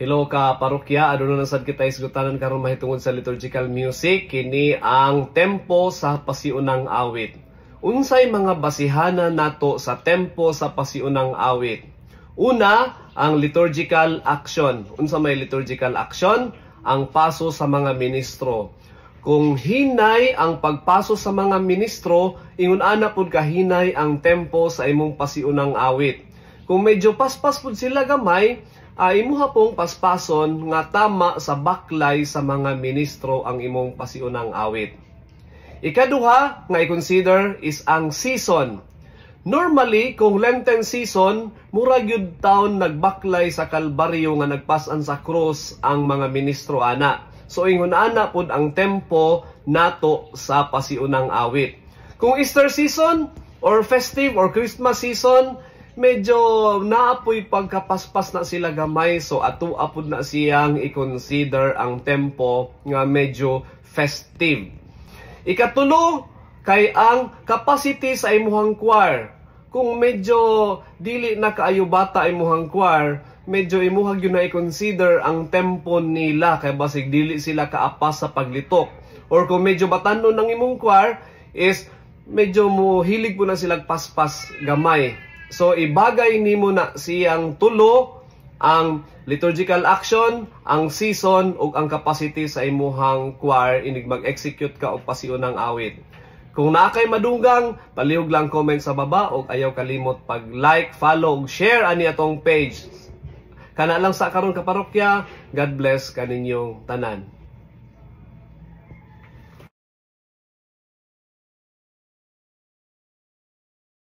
Hello ka parokya, aduna na sad kita isgutanan karon mahitungod sa liturgical music, kini ang tempo sa pasiunang awit. Unsay mga basihanan nato sa tempo sa pasiunang awit? Una, ang liturgical action. Unsa may liturgical action? Ang paso sa mga ministro. Kung hinay ang pagpaso sa mga ministro, ingon ana pud kahinay ang tempo sa imong pasiunang awit. Kung medyo paspas pud sila gamay, ay imuha pong paspason nga tama sa baklay sa mga ministro ang imong pasiunang awit. Ikaduha nga i-consider is ang season. Normally, kung Lenten season, murag yun taon nagbaklay sa Kalbaryo nga nagpasan sa krus ang mga ministro ana. So ingon ana pud ang tempo nato sa pasiunang awit. Kung Easter season or festive or Christmas season, medyo naapoy pagkapaspas na sila gamay, so ato apod na siyang i-consider ang tempo nga medyo festive. Ikatulo kay ang capacity sa imuhang choir. Kung medyo dili na kaayo bata imuhang choir, medyo imuha gyud na i-consider ang tempo nila kay basig dili sila kaapas sa paglitok. Or kung medyo batanon ng imong choir is medyo mo hilig po na sila paspas gamay. So ibagay nimo na siyang tulo, ang liturgical action, ang season ug ang capacity sa imuhang choir inig mag-execute ka og pasiunang awit. Kung naa kay madunggang, palihog lang comment sa baba ug ayaw kalimot pag like, follow ug share ani atong page. Kana lang sa karon ka parokya. God bless kaninyong tanan.